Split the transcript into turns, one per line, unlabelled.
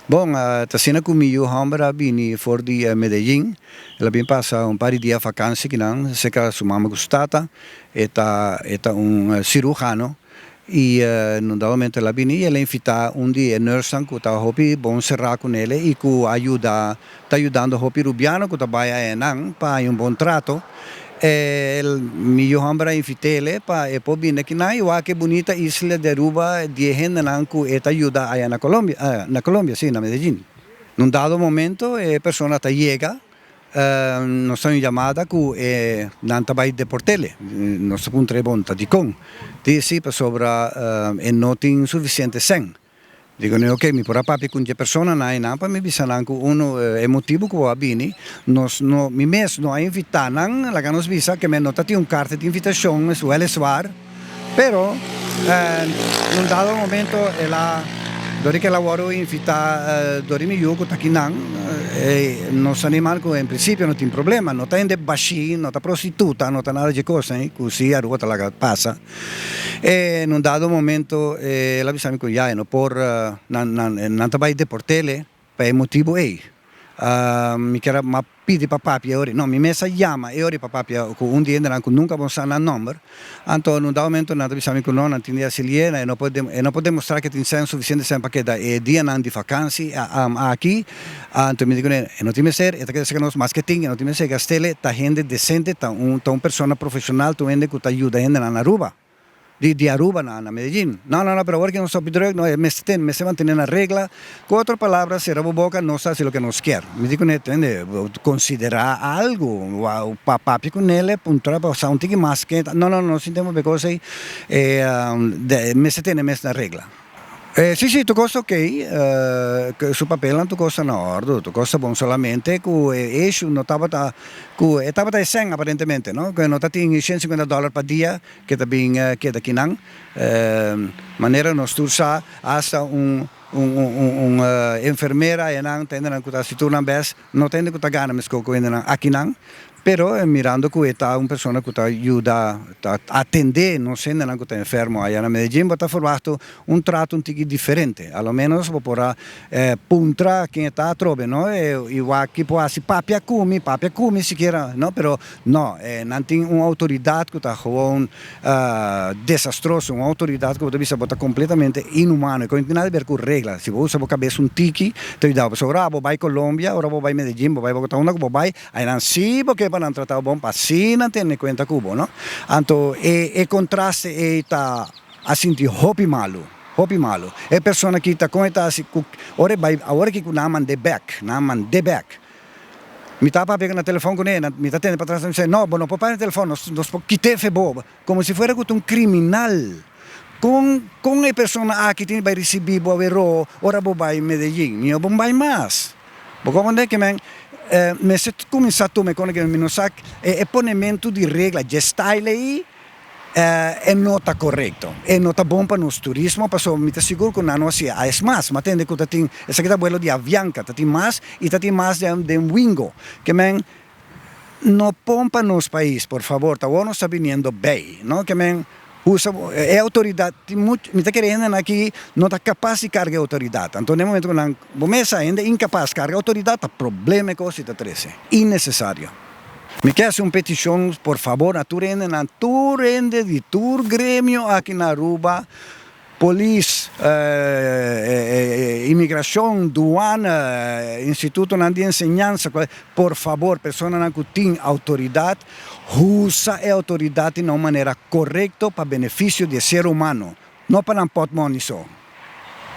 Bon, ta asina ku mi yu hòmber a bini for di Medellin. El a bin pasa un par di dia vakansi kinan serka su mama ku su tata. E ta e ta un sirujano i na un dado momento el a bini i el a invitá un di e nursenan ku ta hopi bon será ku nele i ku a yuda ta yudando hopi rubiano ku ta bai aenan pa haña un bon trato. El mi yu hòmber a invit'é pa e por bini akinan i wak e bunita isla di Aruba di e hendenan ku e ta yuda aya na Colombia, na Colombia, si, na Medellin. Na un dado momento e persona ta yega, nos ta un yamada ku e nan ta bai deport'é. Nos ta puntra e bon ta dikon? Di si, pasobra e no tin sufisiente sèn. Digo mi, ok, mi por a papia ku dje personanan einan pa mi bisa nan ku unu e motibu ku bo a bini, nos no, mi mes no a invitá nan, laga nos bisa ke mi no ta tin un karta di invitashon, es wèleswaar, pero na un dado momento el a, dor di ke el a wòrdu invitá dor di mi yu ku ta akinan, nos animal ku en prinsipio no tin problema, no ta hende bashí, no ta prostituta, no ta nada dje kos ei ku si Aruba ta laga pasa. E na un dado momento el a bisa mi ku ya e no por nan nan nan ta bai deport'el pa e motibu ei. Mi kier a m'a pidi pa papia e ora, no mi mes a yama e ora pa papia ku un di e hendenan ku nunka bo sa nan nòmber. Anto na un dado momento nan ta bisa mi ku no nan tin di asili'é, e no por e no por demostrá ke tin sèn sufisiente sèn pa keda e dianan di fakansi aki. Anto mi di kuné e no tin mester, e ta keda seka nos mas ke tin, e no tin mester gast'el, ta hende desente, ta un ta un persona profeshonal, ta un hende ku ta yuda hendenan na Aruba, di di Aruba na na Medellin. No, no, no, pero awor ke nos ta hopi druk, no, e mester ten, mester mantene na regla. Ku otro palabra, sera bo boka, nos ta hasi loke nos kier. Mi di kuné, tende, bo konsiderá algu, wou pa papia ku nel, puntra pa sa un tiki mas ke, no, no, no sinti bo kos ei, e mester tene mes na regla. Si si, tur kos ta okey, su papelnan tur kos ta na ordu, tur kos ta bon, solamente ku e issue no tabata ku e tabata e sèn aparentemente no, ku e no ta tin 150 dòler pa dia ke ta bin keda kinan, manera nos tur sa hasta un un un enfermera ayanan ta hendenan ku ta hasi tur nan bes no ta hende ku ta gana meskos ku hendenan akinan. Pero mirando cu e ta un persona cu ta yuda, ta atende nos hendenan cu ta enfermo aya na Medellin, bo ta verwachto un trato un tiki diferente. A lo menos bo por a puntra ken e ta atrobe, no? Y wak ki por haci, papia cu mi, papia cu mi sikiera, no? Pero no, nan tin un autoridad cu ta gewoon desastroso, un autoridad cu bo ta bisa bo ta completamente inhumano, e con no tin nada di ber cu regla. Si bo usa bo cabes un tiki, ta yuda bo. Pasobra ora bo bay Colombia, ora bo bay Medellin, bo bay Bogota, unda cu bo bay, Ainan si bo ke pa nan trata bo bon, pa asina nan tene kuenta ku bo, no? Anto e e kontraste ei ta a sinti hopi malu, hopi malu. E persona ki ta kon e ta hasi ku ora e bai awor aki ku nan a mand'é bèk, nan a mand'é bèk. Mi ta papia na telefòn kuné, mi ta tende patras, mi bisa, no, bo no por papia na telefòn, nos nos por kit'é fe bo, komo si fuera ku ta un kriminal. Kon kon e persona aki tin bai risibí bo aweró ora bo bai Medellin? Mi no por bai mas. Bo comprende ke men mester kuminsá tuma e kona ke mi no sa e ponementu di regla dje style ei e no ta korekto. E no ta bon pa nos turismo pasobra mi ta sigur ku nan no hasié. Es mas, mi a tende ku ta tin esaki ta buelo di Avianca, ta tin mas i ta tin mas den Wingo. Ke men no pon pa nos pais por fabor ta awor nos ta biniendo bay no ke men usa e autoridad tin mucho mi ta kere hendenan aki no ta capas di carga e autoridad anto den momento cu nan bo mes sa hende incapaz carga autoridad ta problema e cos y ta trece innecesario mi ke haci un peticion por fabor na tur hendenan tur hende di tur gremio aki na Aruba. Polis, imigrashon, duana, institutonan di enseñansa, por fabor personanan ku tin outoridat, usa e outoridat na un manera korekto pa benefisio di e ser humano, no pa nan pòtmòni so.